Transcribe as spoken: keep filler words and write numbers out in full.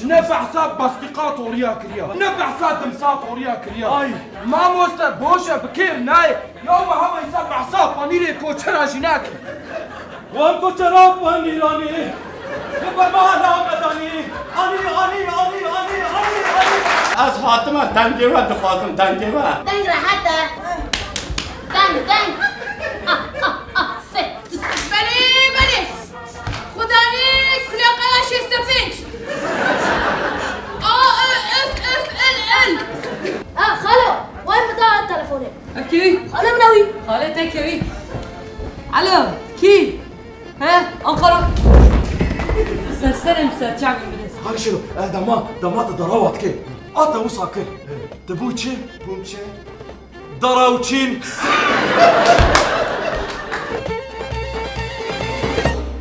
Ne behsa bastîqa toriya kiriya. Ne behsa dimsa toriya kiriya. Ay. Mamoste boş e, bi kêr nayê. Ya me hema îsa behsa panîrê koçera jî nake. Wan koçera panîranê. Ne berma namedanî. Anî, anî, anî, anî, anî, anî. Ez hatime dengê we dixwazim, dengê we. Deng rehet e. Deng, deng. Ah, ah, ah, se. Belê, belê. Xudanî kulaqaya şêst û pênc. A, ö, öf, öf, ıl, ıl. Ha, xalo, vay min da telefonê. Ev kê wî? Xalo min ew î. Xalê te kê wî? Alo, kî? He? Ankara. Ser serê min, ser çavê min bide. Hadi şiro, e, dema, dema te dara wat kê. A te wisa kir. Te bû çi? Bûm çi? Dara û çîn.